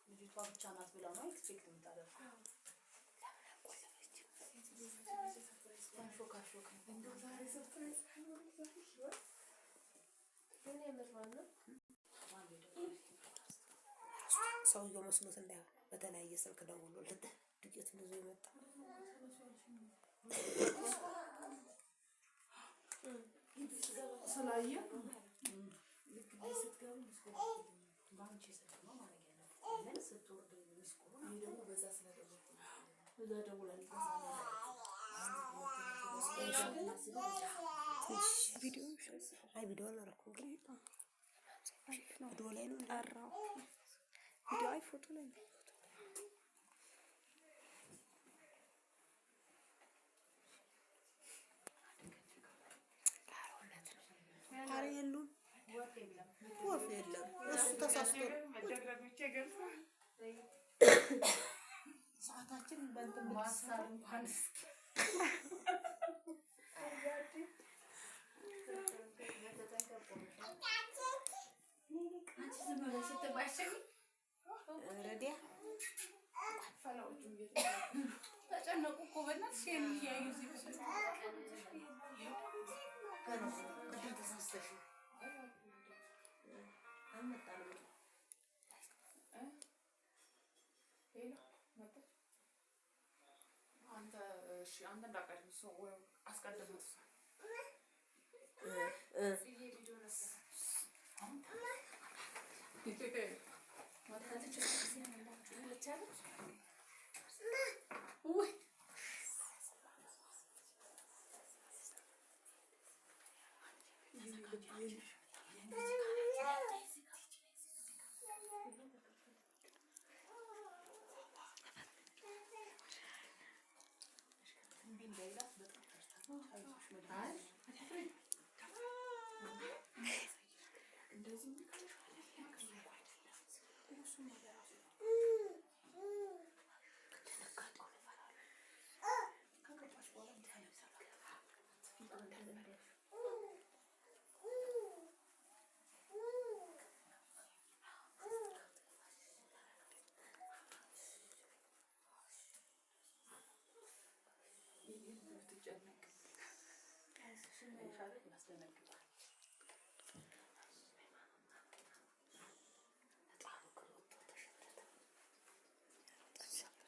ልጅቷ ብቻ ናት ብላ ነው expect የምታደርገው። ሰውየው መስሎት እንዳይሆን በተለያየ ስልክ ደውሎለት ዱቄቱን ይዞ የመጣ ቪዲዮ አይ ቪዲዮ አላደረኩም፣ ግን ቪዲዮ ላይ ነው ጠራው። ቪዲዮ አይ ፎቶ ላይ ነው። ኧረ የሉም፣ ወፍ የለም። እሱ ተሳስቶ ሰዓታችን በእንትን ረዲያ ተጨነቁ እኮ በእናትሽ ይሄን እያዩ እዚህ ቅድም ተሳስተሽ አልመጣንም። አንተ እሺ፣ አንተ እንዳቀድም እሱ ወይ አስቀድመህ እሷ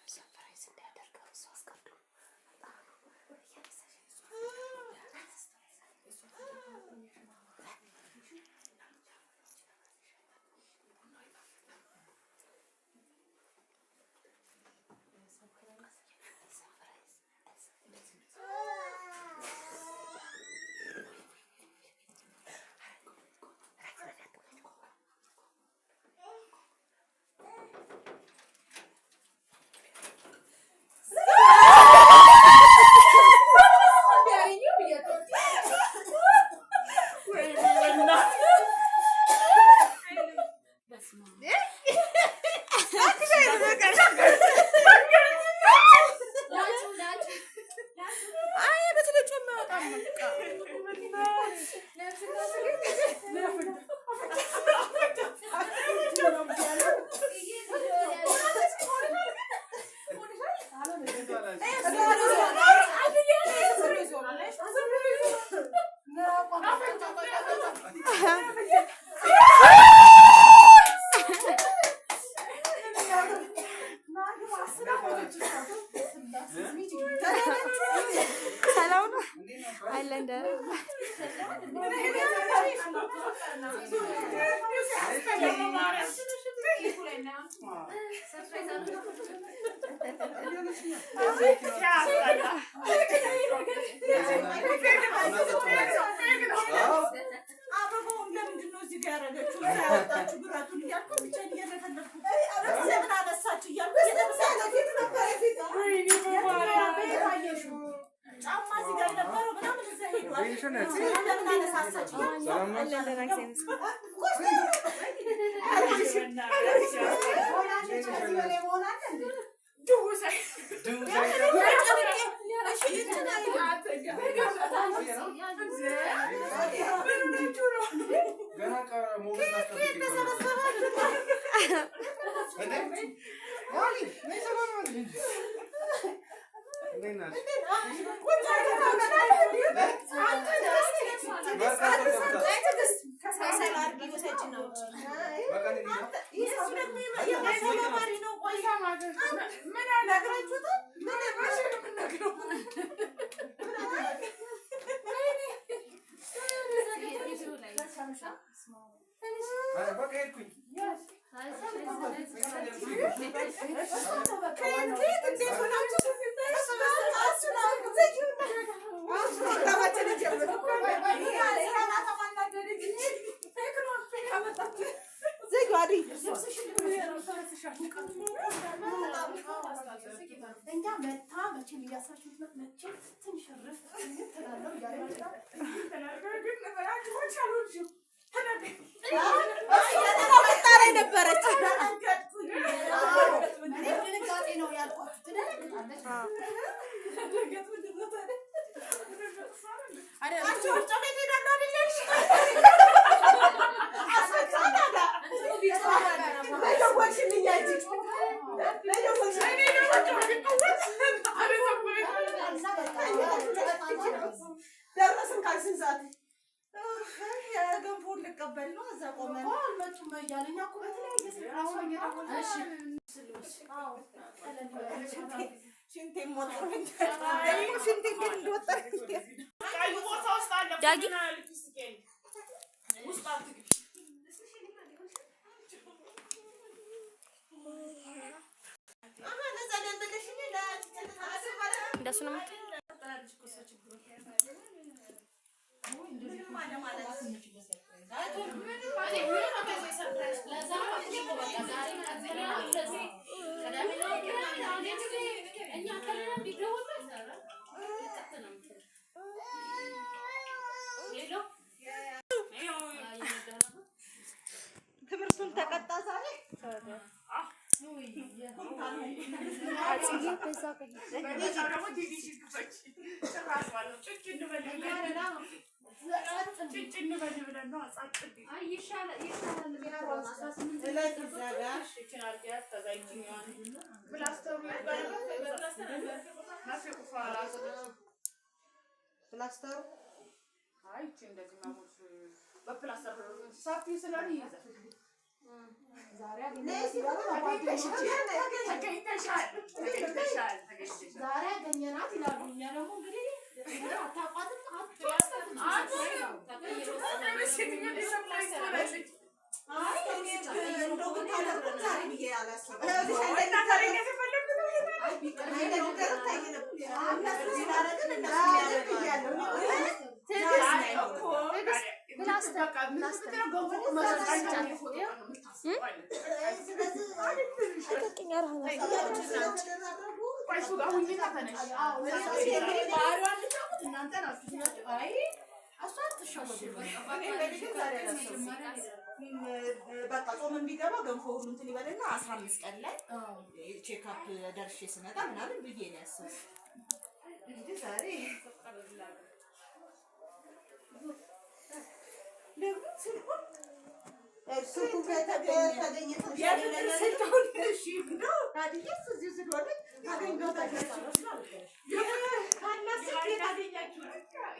Surprise እንዳያደርገው እሱ አስቀድሞ ሰላም ነው። አለን ደህና። አበባውን ለምንድን ነው እዚህ ጋር ያደረገችው? እዛ ያወጣችሁ ብረቱን እያልኩ ብቻዬን እየለፈለፍኩ ለምን አነሳችሁ እያልኩ አየሽው? ጫማ እዚህ ጋር የነበረው ምናምን እዛ ሄዷል። ለምን አነሳሳችሁ እያልኩ አለን ደህና፣ እግዚአብሔር ይመስገን። እኛ መታ መቼም እያሳችሁት ነው። መቼም ትንሽ እርፍ ትላለው እያለ ነበረች። እኔም ድንጋጤ ነው ያልኳችሁ። ትደነግጣለች። ደረስን ካልስን ሰዓት የገንፎን ልቀበል ነው። እዛ ቆመን እኮ አልመጡም እያለ እኛ እኮ በተለያየ ስልክ እራሷ እየደወለች ሽንቴን ሞጥሮኛል። ደግሞ ሽንቴ እንዴት እንደወጠረኝ ዳጊ እንደሱ ነው የምትለው። ትምህርቱን ተቀጣ ዛሬ። ፕላስተሩ ዛሬ አገኘናት ይላሉ። እኛ ደግሞ እንግዲህ አታውቋትም፣ አትዋሳትም። አይ እኔ እንደው ብታደርጉት ዛሬ ብዬ አላሰብኩም። በቃ ጾም ቢገባ ገንፎ ሁሉ እንትን ይበልና 15 ቀን ላይ checkup ደርሼ ስመጣ ምናምን ብዬ ነው ያሰብኩት እንጂ ዛሬ ደግሞ ስልኩን ስልኩ ከተገኘ የፍቅር ስልኩን እሺ እንደው ታዲያስ እዚሁ ስለሆነች ታገኟታላችሁ።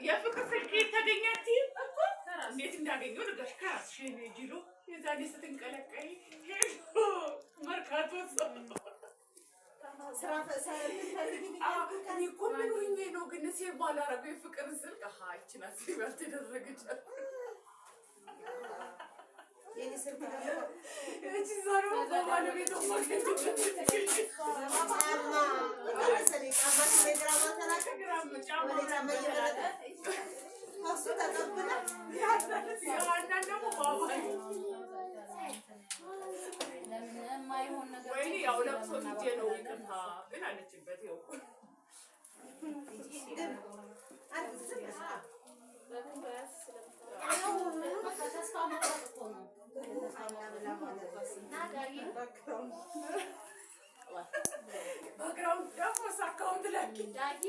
የፍቅር ስልክ የተገኛት እኮ እንዴት እንዳገኘው ልጋሽ ከራስሽ ጅሎ የዛኔ ስትንቀለቀይ ሄዶ መርካቶ ስራ ፈልጊ። እኔ እኮ ምን ሆኜ ነው ግን save ባላረገው የፍቅርን ስልክ አሀ ይቺ ናት save ያልተደረገች። የኔ ስልክ ደግሞ እቺ ዛሬ በባለቤቷ ጫማ መሰለኝ፣ ጫማ ቴሌግራም ተላከ። ወደ ጫማ እየመረጠ እሱ ተቀብለ ያናን ደግሞ ባባል ለምን የማይሆን ነገር ወይኔ ያው ለቅሶ ሂጄ ነው ይቅርታ ግን አለችበት። ይኸው በቃ ተስፋ መቁረጥ እኮ ነው። Background ደግሞ እሱ account ላኪ። ዳጊ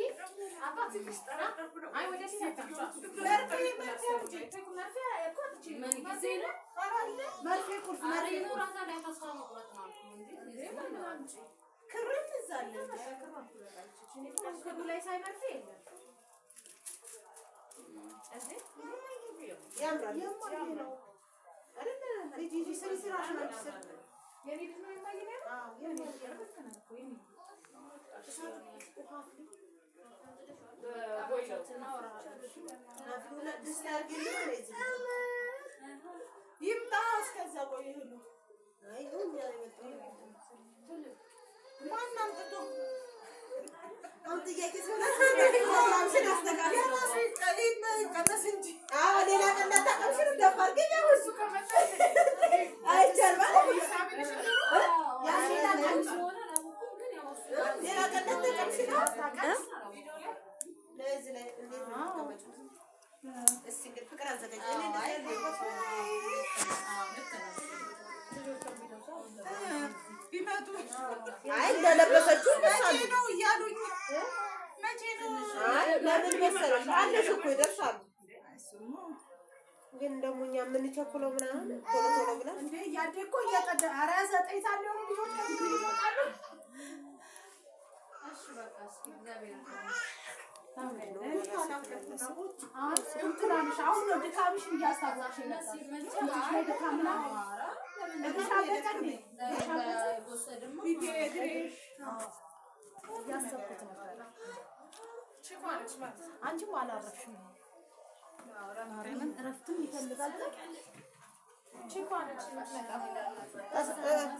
አባ ትንሽ ጠራጠርኩ ነው። አይ ወደ ሴት መርፌ መርፌ አምጪ። መርፌ እኮ አትችይም። ምን ጊዜ ነው? መርፌ ቁልፍ ኧረ መርፌ ቁልፍ ይኖራታል። ያው ተስፋ መቁረጥ ነው አልኩህ እንጂ ክርም እዛ አለ። ክሩ ላይ ሳይ መርፌ የለም። ያምራል። የማየ ነው። አይደለ? ሂጂ ሂጂ፣ ስሪ ስራሽን አንቺ ስሪ። የኔ ልጅ ነው የማየ ነው ያለው? አዎ የኔ ልክ ነህ እኮ የኔ ልጅ። አፍሉና ድስት አድርጊልኝ ወደዚህ። ይምጣ እስከዛ ቆይ እህሉ አይ ይሁን እኛ ነው የመጣው። ማን አምጥቶ አሁን ጥያቄ ሲሆን አስተካክል። የራሱ ይቀመስ እንጂ አዎ ሌላ ቀን እንዳታቀምሺ ነው። ደፋ አድርገኝ አሁን እሱ ከመጣ አይቻልም አይደል? ሌላ ቀን ስለሆነ አላወኩም፣ ግን ያው እሱ ሌላ ቀን እንዳታቀምሺ ነው። ለዚህ ላይ እንዴት ነው የምትቀመጪው? እስኪ እንግዲህ ፍቅር አዘጋጅ። እኔ እንደዚህ ያለሁበት ቢመጡ አይ እንደለበሰችው መቼ ይደርሳሉ። ነው እያሉኝ መቼ ነው? አይ ለምን መሰለሽ አለሽ እኮ ይደርሳሉ። እሱማ ግን ደግሞ እኛ የምንቸኩለው ምናምን ቶሎ ቶሎ ብለን እንዴ እያደግ እኮ እያቀደ ኧረ 9 ሰዓት ሊሆኑ ልጆች ከትምህርት ቤት ይወጣሉ። እሺ በቃ እስኪ እግዚአብሔር አሁን እንትና ነሽ፣ አሁን ነው ድካምሽን እያስታወቅሽ የመጣሽ። እጅሽ ላይ ድካም ምናምን እግርሽ አበጠ እንዴ? እግርሽ አበጠ? ወሰድማ እያሰብኩት ነበረ። አንቺም አላረፍሽም። ማርያምን እረፍትም ይፈልጋል።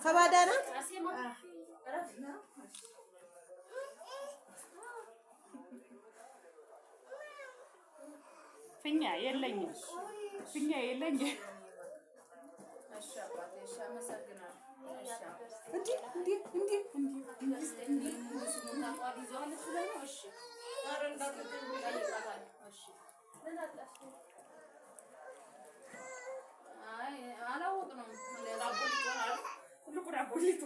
ከባዳ ናት። ፊኛ የለኝም፣ ፊኛ የለኝም። እሺ አባቴ፣ እሺ አመሰግናለሁ። እሺ እንዴ እንዴ እንዴ እንዴ ስሙን ታውቀዋለህ? ይዘዋለች ብለህ ነው? እሺ እጠይቃታለሁ። እሺ አይ አላወቅነውም። ትልቁ ዳቦ ሊጡ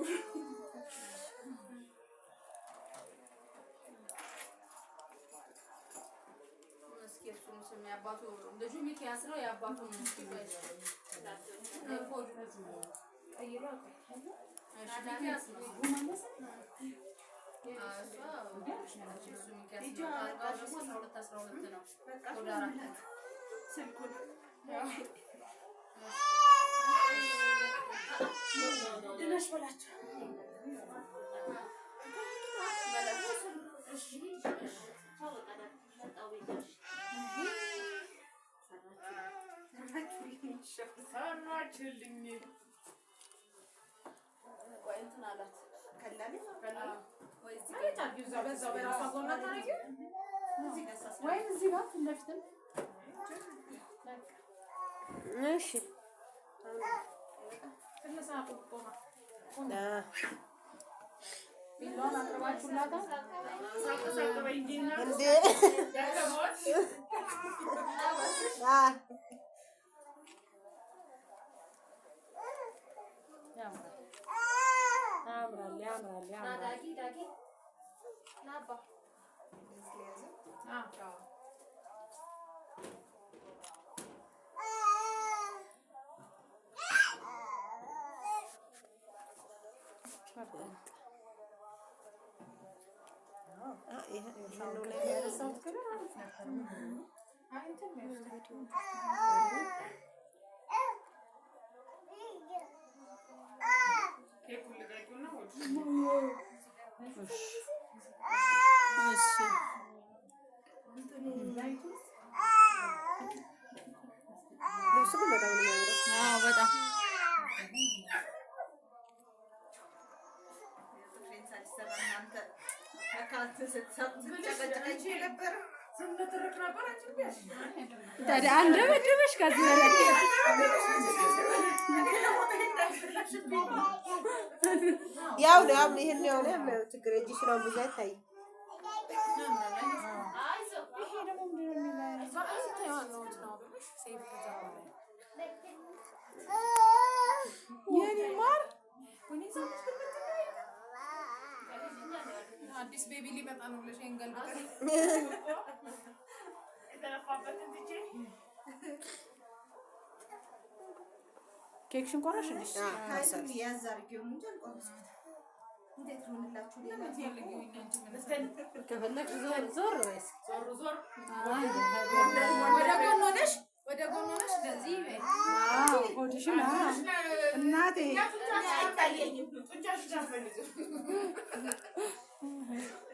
እስኪ እሱን ስም የአባቱ ልጁ ሚኪያስ ነው። የአባቱን እስኪ ቆይ ኮዱ እሺ ሚኪያስ ነው። እሷ እሱ ሚኪያስ ነው። ታርጋው ደግሞ 12 12 ነው። ኮድ 4 ነው። ስልኩን ድነሽ በላቸው። ሰራችልኝ። ቆይ እንትን አላት ከላሌ ወይ እዚህ ማለት አድርጊው እዛው በዛው በራሷ ጎና ታደርጊው ወይም እዚህ ጋር ፊት ለፊትም እሺ ትንሽ ቆማ ቢላዋን አቅርባችሁላታል። ሳቅ ሳቅ በይ እንጂ እና እንዴ ደከመዎት። አ ያምራል ያምራል ና ያምራል። ዳጊ ዳጊ ና አባ አዎ። ይሄ ነው ላይ ያነሳሁት color አሪፍ ነበር። አይ እንትን ነው የወሰድኩት። ኬኩን ልቀቂውና ወደ እሺ። ልብሱ ግን በጣም ነው የሚያምረው። አዎ በጣም። ጥፍሬን ሳልሰራ እናንተ አካውንትን ስትጨቀጭቀኝ ነበር። ስንትርክ ነበር አንቺ እምቢ አልሽ። ታዲያ አንደበደበሽ ከዚህ በላይ። ያው ነው ያው ይሄን ያው ነው ያው ችግር እጅሽ ነው ብዙ አይታይም። ይሄ ደግሞ ምንድን ነው የሚለው? የኔ ማር። አዲስ baby ሊመጣ ነው ብለሽ ይሄን ገልብጠሽ የተለፋበትን ትቼ ኬክሽን ቆረሽ እንዴ? ታይቱን ያዝ አድርጌው እንጂ አልቆረስኩትም። እንዴት ልሆንላችሁ? ሌላ ከፈለግሽ ዞር ዞር በይ እስኪ። ዞር ዞር። ወደ ጎን ሆነሽ፣ ወደ ጎን ሆነሽ እንደዚህ በይ። አዎ ሆድሽን፣ አዎ እናቴ። አይታየኝም። ጡንቻሽን አልፈልግም።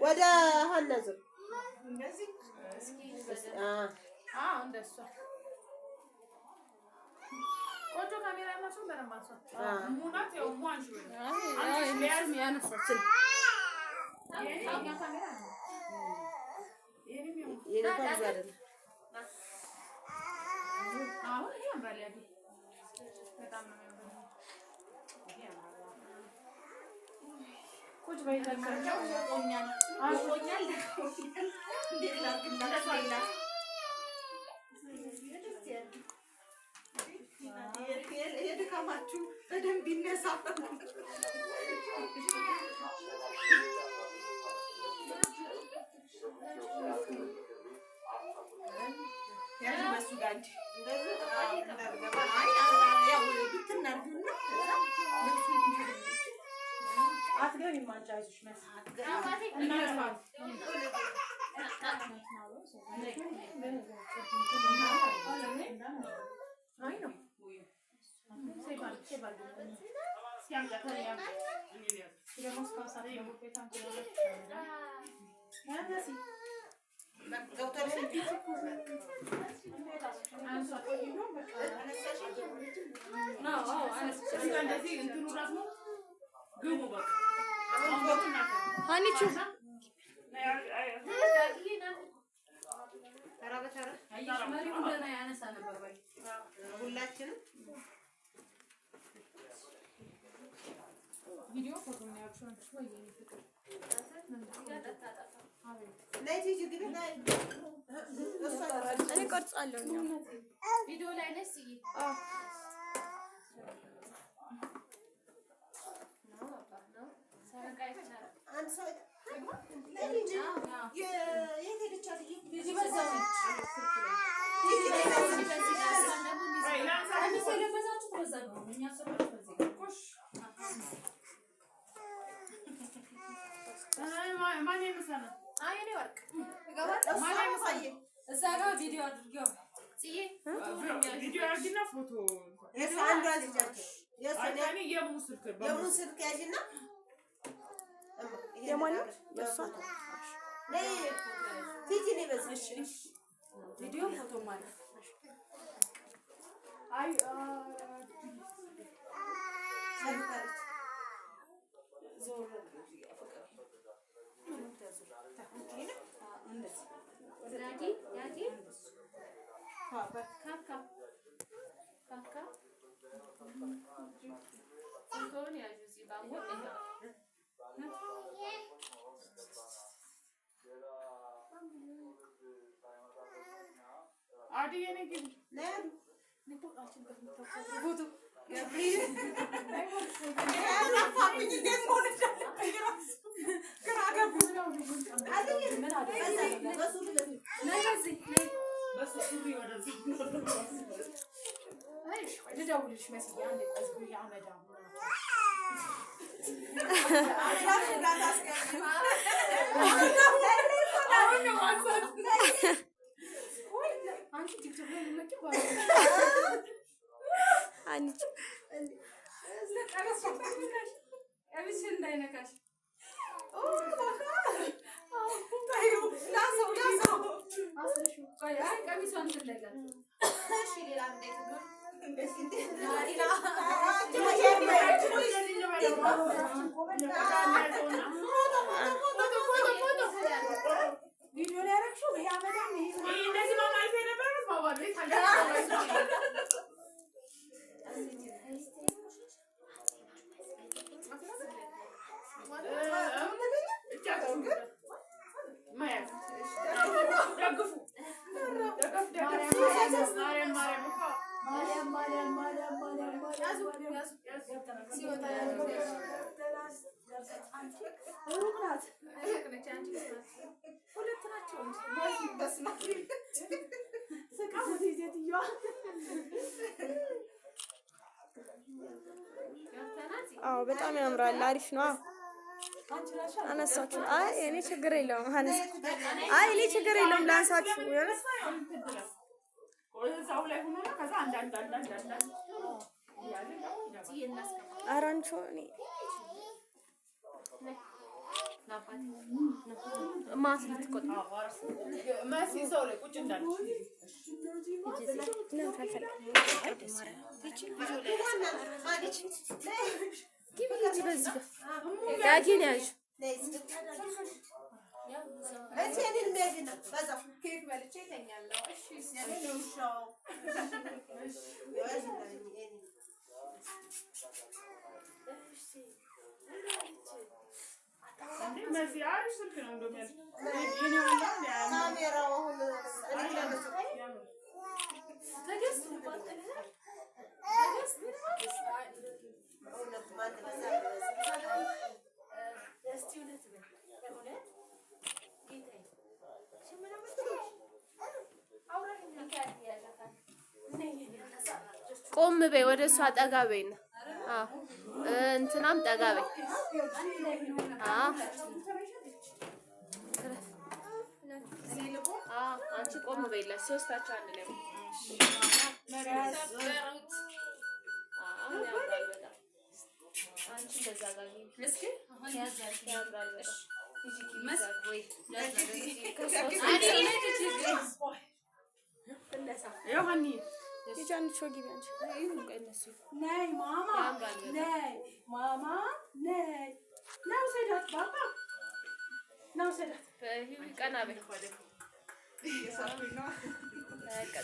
ወደ ሀና ዞር። እንደዚህ አ አዎ እንደሷ ቆንጆ ካሜራ ያላቸው በደንብ አንሷት። አ ሙናት ያው ሙ አንቺ በይ። አዎ የእነሱም ያነሳችን የእኛ ካሜራ ነው። የእኔም ያው የኔ እንኳን ብዙ አይደለም። አሁን ይሄ ያምራል። ያቢ በጣም ነው የሚያምረው። ቁጭ በይ በቃ። ሞቆኛል፣ ሞቆኛል፣ ደክሞኛል። እንዴት ላድርግላችሁ? ሌላ የድካማችሁ በደንብ ይነሳ። ያዥ በሱ ጋር እንጂ። አይ ያው ብትን አድርጊውና ከዛ ልብሱን አትገቢም አንቺ፣ አይዞሽ መሲ። አይ ነው። እዚህ ጋር እንደዚህ እንትኑ ራሱ ግቡ በቃ። ሀኒቹ ተራ በተራ። አየሽ መሪው ደህና ያነሳ ነበር በይ። ሁላችንም ቪዲዮ ፎቶ ነው ያልኩሽ አንቺ ወይ የኔ ፍቅር። ነይ ቲጂ ግቢ ነይ። እሷ እኔ ቀርጻለሁ። ቪዲዮ ላይ ነሽ ጽዬ? በቃ ይቻላል። አንድ ሰው ነይ እንጂ የት ሄደች አልዬ? ቲጂ በዛ ነች። ቲጂ ነይ በዚህ። በዚህ ጋር እሷን ደግሞ ቆይ ላንሳ። ቀሚስ የለበሳችሁት በዛ ነው። እኛ ሰዎች በዚህ ጋር። ኮሽ ማን ይመስላል? አይ እኔ ወርቅ እሷ አሳየ። እዛ ጋር ቪዲዮ አድርጌው ጽዬ ቪዲዮ አድርጊና ፎቶ የእሷ አንዷ ልጅ አለች። የእሷን አይ የሙ ስልክ የሙን ስልክ ያዥና እማ፣ ይሄንን የማን ነው? አብረሽ የእሷ? በፎቶ። ነይ ቲጂ ነይ በዚህ። ቪዲዮ ፎቶ ማለት አይ ሰልታለች። ያጂ ያጂ ካካ ካካ ፎቶውን ያዡ እዚህ ባንጎ ይኸው። አዲ የኔ ግቢ። ነይ አሉ። ጠፋብኝ። እንዴት መሆን እንዳለብኝ እራሱ ግራ ገባኝ። አልዬ፣ በዛ በሱ ልለፊ። ነይ በዚህ ነይ። በሱ ሱሪ ወደዛ። አይ እሺ፣ ቆይ ልደውልልሽ መስዬ አንዴ። ቆይ ዝም ብዬ አመዳም አንቺ ቲክቶክ ላይ ልመጪው ባለ ሀኒቹ ቀሚስሽን እንዳይነካሽ። ሩቅ ናት። ሁለት ናቸው። ሴትዮዋ አዎ በጣም ያምራል። አሪፍ ነው። አነሳችሁ። አይ እኔ ችግር የለውም። አይ እኔ ችግር የለውም። ላንሳችሁ። ኧረ አንቺ እኔ ቆም በይ፣ ወደ እሷ ጠጋ በይ ነው። አዎ እንትናም ጠጋ በይ። አዎ አንቺ ቆም በይላት። ሶስታችሁ አንድ ላይ አንቺ እንደዛ ጋር ያምራል በጣም። ነይ ማማ ነይ ማማ ነይ ና ውሰዳት ባባ ና ውሰዳት። ቀና በይ።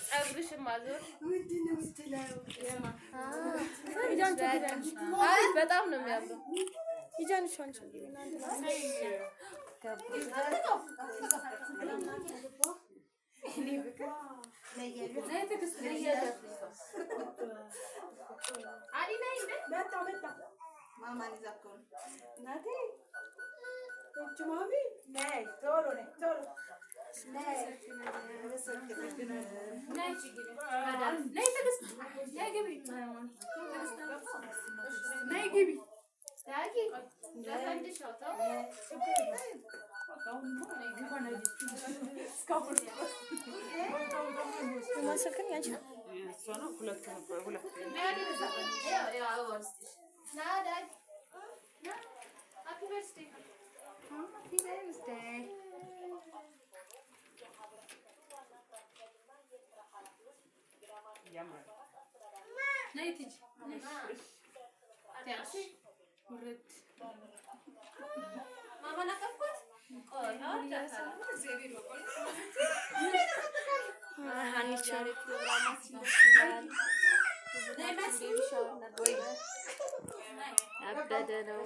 ፀጉርሽን ማዞር ምንድን ነው የምትለው? በጣም ነው የሚያምረው። መጣ መጣ እናቴ እጅ ማሚ ነይ ቶሎ ነይ ቶሎ ነይ ያበደ ነው።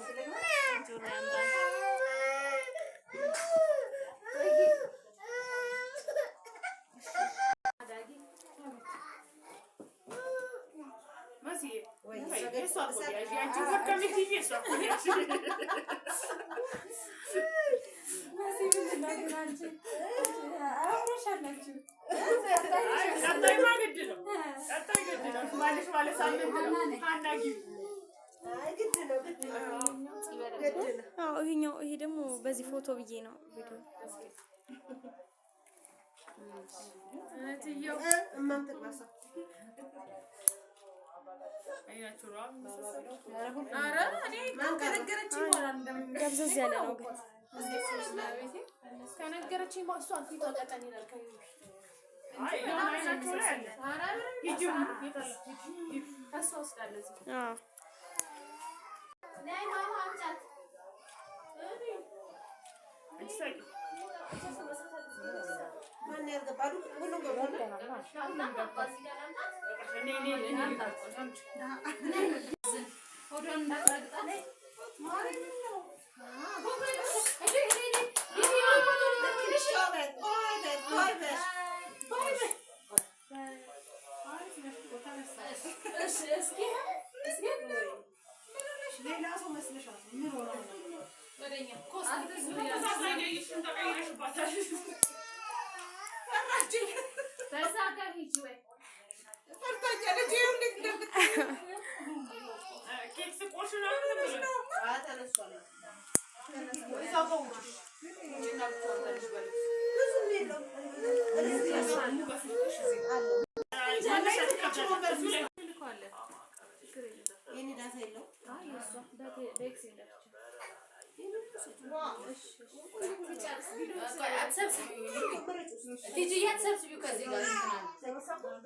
ይሄኛው ይሄ ደግሞ በዚህ ፎቶ ብዬ ነው ቪዲዮ ደብዘዝ ያለ ነው ግን ከነገረችኝ እሷ ፊቷ ቀጠን ይላል። አዎ ማን ያልገባሉ? ሁሉም ገብቷል። ሌላ ሰው መስለሻል። ምን ሆነ ነው? ፈርታኛለች። ይኸው እንዴት እንደምትል ብዙም የለውም። የእኔ data የለውም። ቲጂዬ አትሰብስቢው ከዚህ ጋር እንትን አለ።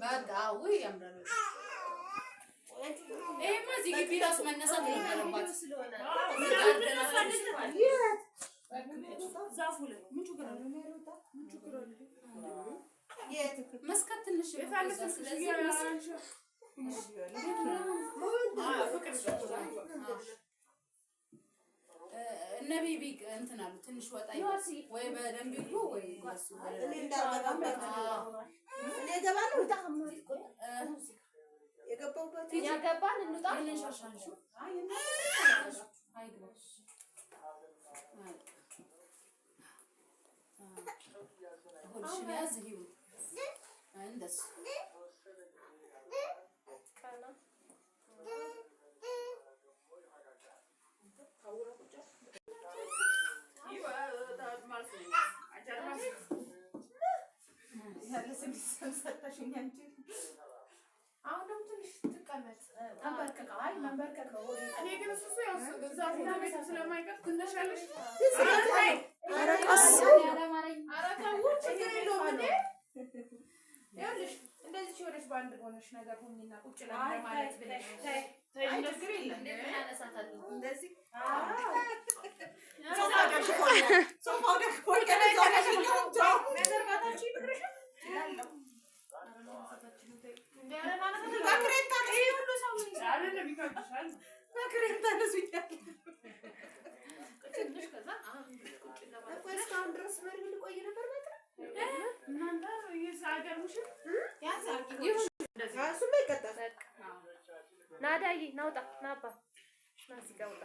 በቃ አዎ ያምራል። ይሄማ እዚህ ግቢ እራሱ መነሳት ነበረባት። መስከት ትንሽ ስለዚህ እነ ቤቢ እንትን አሉ ትንሽ ወጣ ይበል ወይ በደንብ ይግቡ ወይ እነሱ እኔ እንዳልገባበት እኔ እገባለሁ። የገባሁበት ያገባን እንውጣ። ይሄንን ሻሻንሹ አይግባ ሆድሽን ያዝ ይሁ እንደሱ ያለ ስም ሰጠሽኝ አንቺ። አሁን ደግሞ ትንሽ ትቀመጥ ተንበርከክ። አይ መንበርከክ ነው። እኔ ግን እሱ ያው እዛ ፎቶ ቤት ስለማይቀር ትንሽ ያለሽ ኧረ ቀስ ኧረ ተው ችግር የለውም እንዴ። ይኸውልሽ እንደዚህ የሆነች በአንድ ሆነሽ ነገር ሁኚና ቁጭ ለማለት ብለሽ አይ ችግር የለም። እንደዚህ ሶፋ ደግፎኛል። ሶፋው ደግፎኛል። እዛው ነሽኛው እንጃው መዘርጋታችሁ ይብርሽ በክሬን ታነሱ አይደለም ይከብድሻል። በክሬን ታነሱኛል። ትንሽ ከዛ ቁጭ ለማለት እኮ እስካሁን ድረስ መሪ ልቆይ ነበር ማለት ነው። እናንተ አይገርምሽም? ያዝ አድርጊ። እሱማ ይቀጣል። ናዳዬ ናውጣ ናባ ና እዚህ ጋር ውጣ።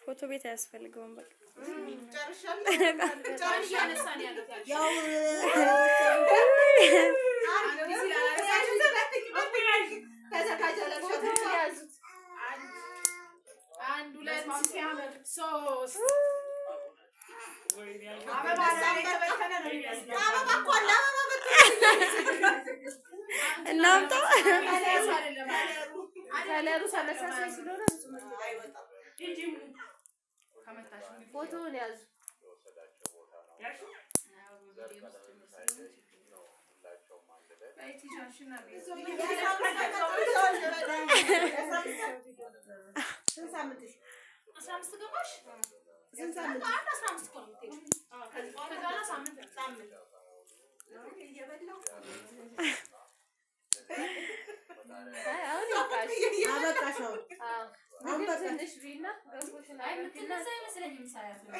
ፎቶ ቤት አያስፈልገውም። በቃ ጨርሻለሁ። ጨርሻለሁ። እያነሳን ያሉት ያልሽ ያው ተዘጋጅ ያዙት። አንድ ሁለት ሶስት አበባ ላይ የተበተነ ነው የሚመስለው። አበባ እኮ አለ። አበባ እናምጣ። አይደለም ከለሩ ተመሳሳይ ስለሆነ ብዙም ከመታሽ እንግዲህ ፎቶውን ያዙ። ስንት ሳምንትሽ? 15 ገባሽ? ስንት ሳምንት? አንድ 15 እኮ ነው የምትሄጂው። ከዛ በኋላ ሳምንት ነው። አይ አሁን ይብቃሽ። አበቃሽ አሁን። አዎ አሁን ምግብ በቃ። ትንሽ ብይና ገንፎሽን አይ አድርጊና የምትነሳ አይመስለኝም ሳያት ነው።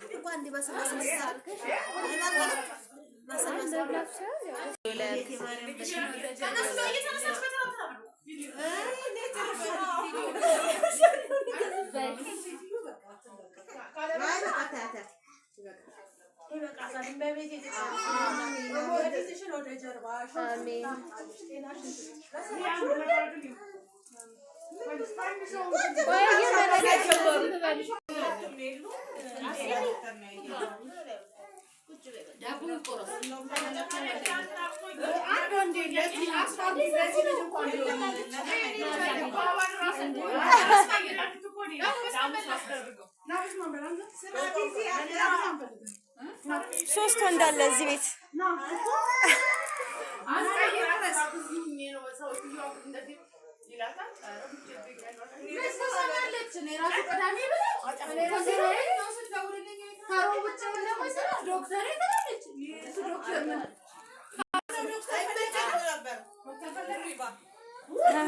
እንኳን እንዲህ ማሰል ማሰል ማሰል መብላቱ ሳይሆን ያው ከእነሱ ጋር እየተነሳች በተራ ተራ ነው። ይበቃታል። እመቤቴ ፊትሽን ወደ ጀርባሽ አሜን። ጤናሽን ቆይ እየመረጋችሁ ዝም በሉ። ዳቦ ይቆረስ። አንድ ወንድ ለዚህ አስራ ለዚህ ልጅ እንኳን ቢሆን ሶስት ወንድ አለ እዚህ ቤት።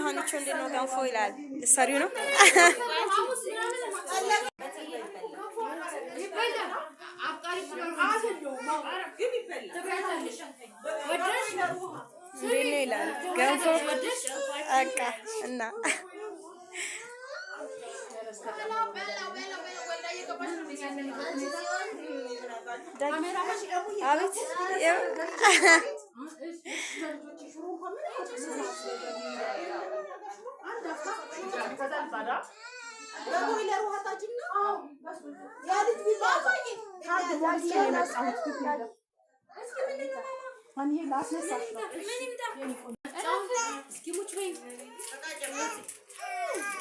ሀኒቾ እንዴት ነው ገንፎ ይላል። ልትሰሪው ነው? እንዴት ነው ይላል ገንፎ በቃ እና አቤት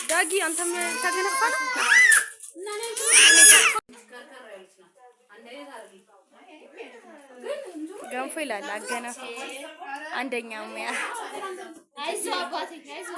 ዳጊ አንተም ታገነፋ ነው። ገንፎ ይላል አገነፋ አንደኛ ሙያ። አይዞህ አባቴ አይዞህ።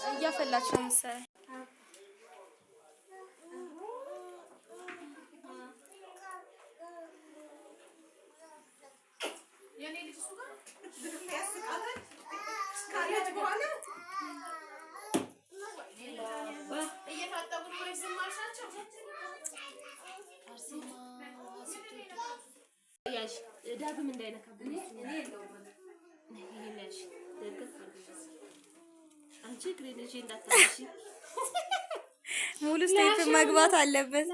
እያፈላች ነው መሰለኝ። ዳግም እንዳይነካብን አንቺ እግሬን ይዤ እንዳታነሺ። ሙሉ step መግባት አለበት።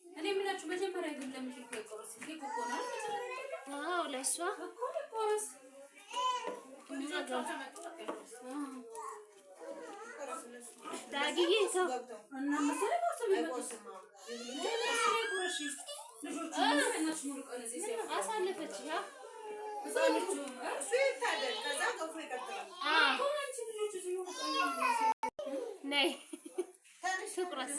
እኔ የምላችሁ መጀመሪያ ግን ለምን ኬክ አይቆረስም? ኬክ እኮ ነው አይደል? አዎ ለእሷ እኮ ይቆረስ። ዳግዬ ሰው አሳለፈች። ነይ ትቁረስ።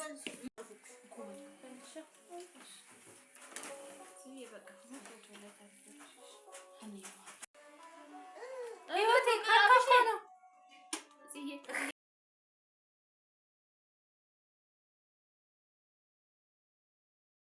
ህይወቴ ካካሽ ነው።